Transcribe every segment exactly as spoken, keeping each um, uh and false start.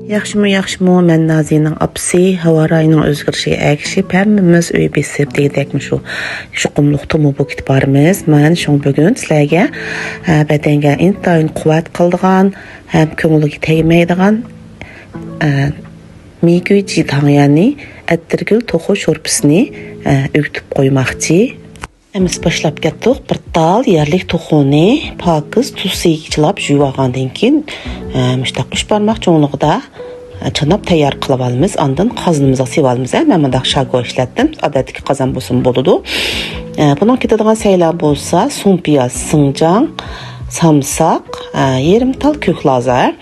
ياخشىمۇ، ياخشىمۇ؟ مەن نازىنىڭ ئاپىسى. ھاۋا رايىنىڭ ئۆزگىرىشىگە ئەگىشىپ، ھەممىمىز ئۆي بېسىپ، دېگۈدەكمۇ شۇ يۇقۇملۇق تومۇر بولۇپ كېتىپ بارىمىز. مەن شۇڭا بۈگۈن سىلەرگە، ئە، بەدەنگە ئىنتايىن قۇۋۋەت قىلىدىغان ھەم كۆڭۈلگە تەگمەيدىغان، ئە، مىگۈي جىتاڭيەننى ئەتىرگۈل توخۇ شورپىسىنى، ئە، ئۆگىتىپ قويماقچى. ئەمىسە باشلاپ كەتتۇق. بىر تال يەرلىك توخۇنى پاكىز تۇز سۈيىگە چىلاپ يۇيۇۋالغاندىن كېيىن، ئە، مۇشۇنداق ئۈچ بارماق چوڭلۇقىدا، ئە، چاناپ تەييار قىلىۋالىمىز. ئاندىن قازىنىمىزغا سېلىۋالىمىز. ئە، مەن مۇنداق شاگو ئىشلەتتىم. ئادەتتىكى قازان بولسىمۇ بولىدۇ. ئە، بۇنىڭ كېتىدىغان سەيلەر بولسا سۇڭپىياز سىڭجاڭ، سامساق، ئە، يېرىم تال كۆك لازا.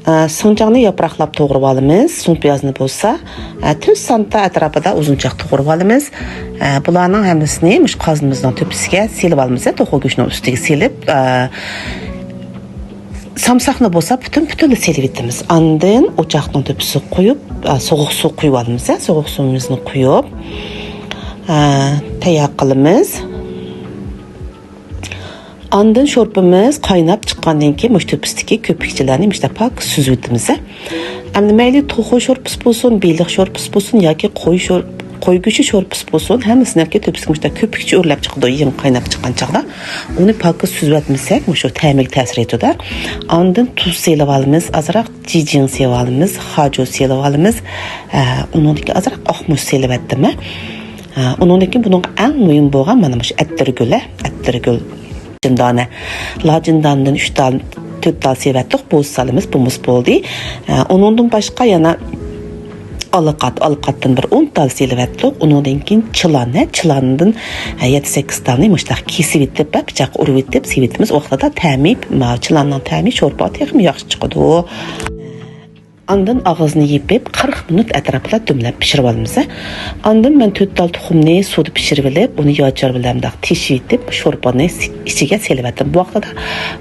ئە، سىڭجاڭنى ياپراقلاپ توغرىۋالىمىز. سۇڭپىيازنى بولسا، ئە، تۆت سانتا ئەتراپىدا ئۇزۇنچاق توغرىۋالىمىز. ئە، بۇلارنىڭ ھەممىسىنى مۇشۇ قازىنىمىزنىڭ تۆپىسىگە سېلىۋالىمىز. توخۇ گۆشىنىڭ ئۈستىگە سېلىپ، ئە، سامساقنى بولسا پۈتۈن-پۈتۈنلا سېلىۋېتىمىز. ئاندىن ئوچاقنىڭ تۆپىسىگە قويۇپ، ئە، سوغۇق سۇ قۇيۇۋالىمىز. سوغۇق سۇيىمىزنى قۇيۇپ، ئە، تەييار قىلىمىز. ئاندىن شورپىمىز قايناپ چىققاندىن كېيىن، مۇشۇ تۆپىسىدىكى كۆپۈكچىلەرنى مۇشۇنداق پاكىز سۈزۈۋېتىمىز. ئەمدى مەيلى توخۇ شورپىسى بولسۇن، بېلىق شورپىسى بولسۇن ياكى قوي شور-، قوي گۆشى شورپىسى بولسۇن، ھەممىسىنىڭكى تۆپىسىگە مۇشۇنداق كۆپۈكچە ئۆرلەپ چىقىدۇ، يېڭى قايناپ چىققان چاغدا. ئۇنى پاكىز سۈزۈۋەتمىسەك، مۇشۇ تەمىگە تەسىر يېتىدۇ. ئاندىن تۇز سېلىۋالىمىز، ئازراق جىجىڭ سېلىۋالىمىز، خاجۇ سېلىۋالىمىز. ئە، ئۇنىڭدىن كېيىن ئازراق ئاق مۇچ سېلىۋەتتىم. ئە، ئۇنىڭدىن كېيىن بۇنىڭغا ئەڭ مۇھىم بولغان مانا مۇشۇ ئەتىرگۈل، ئەتىرگۈل لاچىندانە. لاچىندانىدىن ئۈچ تال، تۆت تال سېلىۋەتتۇق. بولسا سالىمىز، بولمىسا بولدى. ئە، ئۇنىڭدىن باشقا يەنە ئالىقات، ئالىقاتتىن بىر ئون تال سېلىۋەتتۇق. ئۇنىڭدىن كېيىن چىلان، ھە، چىلاندىن، ئە، يەتتە سەككىز تالنى مۇشۇنداق كېسىۋېتىپ، ھە، پىچاققا ئۇرۇۋېتىپ سېلىۋېتىمىز. ئۇ ۋاقىتتا تەمى، ما، چىلاننىڭ تەمى شورپىغا تېخىمۇ ياخشى چىقىدۇ. ئاندىن ئاغزىنى يېپىپ، قىرىق مىنۇت ئەتراپىدا دۈملەپ پىشۇرۇۋالىمىز. ئاندىن مەن تۆت تال تۇخۇمنى سۇدا پىشۇرۇۋېلىپ، ئۇنى ياچار بىلەن مۇنداق تېشىۋېتىپ، شورپىنى ئىچىگە سېلىۋەتتىم. بۇ ۋاقتىدا،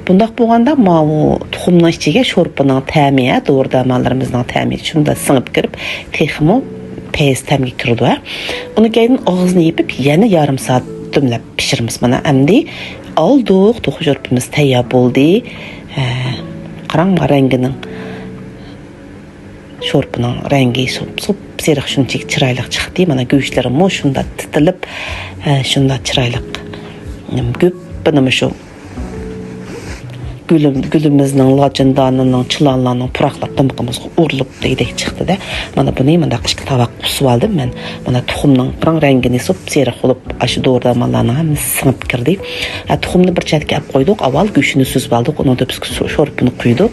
بۇنداق بولغاندا، ماۋۇ تۇخۇمنىڭ ئىچىگە شورپىنىڭ تەمى، ھە، دورا-دەرمانلىرىمىزنىڭ تەمى شۇنداق سىڭىپ كىرىپ، تېخىمۇ پەيز تەمگە كىرىدۇ، ھە. ئۇنى كەينىدىن ئاغزىنى يېپىپ، يەنە يېرىم سائەت دۈملەپ پىشۇرىمىز. مانا، ئەمدى ئالدۇق، توخۇ شورپىمىز تەييار بولدى. ھە، قاراڭ، رەڭگىنىڭ شورپىنىڭ رەڭگى سوپ-، سوپسېرىق، شۇنچىلىك چىرايلىق چىقتى. مانا، گۆشلىرىمۇ شۇنداق تىتىلىپ، ھە، شۇنداق چىرايلىق. گۈپپىنىمۇ شۇ گۈلۈم-، گۈلىمىزنىڭ، لاچىندانىنىڭ، چىلانلارنىڭ پۇراقلىرى دىمىقىمىزغا ئۇرۇلۇپ دېگۈدەك چىقتى-دە. مانا بۇنى مۇنداق ئىككى تاۋاق قۇسۇۋالدىم مەن. مانا تۇخۇمنىڭ قاراڭ رەڭگىنى سوپسېرىق بولۇپ، ئاشۇ دورا-دەرمانلارنىڭ ھەممىسى سىڭىپ كىردى. ھە، تۇخۇمنى بىر چەتكە ئەپ قويدۇق. ئاۋۋال گۆشىنى سۈزۈپ ئالدۇق، ئۇنىڭ تۆپىسىگە سۇ-، شورپىنى قۇيدۇق.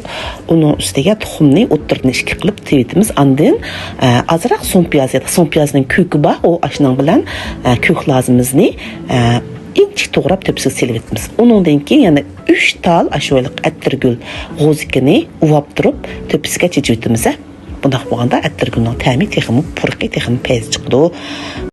ئۇنىڭ ئۈستىگە تۇخۇمنى ئوتتۇرىنى ئىككى قىلىپ تېۋىتىمىز. ئاندىن، ئە، ئازراق سۇڭپىياز يا سۇڭپىيازنىڭ كۆكى بار، ئۇ ئاشۇنىڭ بىلەن، ئە، كۆك لازىمىزنى، ئە، ئىنچىكە توغراپ تۆپىسىگە سېلىۋېتىمىز. ئۇنىڭدىن كېيىن يەنە ئۈچ تال ئاشۇ ھېلىقى ئەتىرگۈل غوزىكىنى ئۇۋاپ تۇرۇپ تۆپىسىگە چېچىۋېتىمىز. بۇنداق بولغاندا ئەتىرگۈلنىڭ تەمى تېخىمۇ پۇرىقى، تېخىمۇ پەيز چىقىدۇ.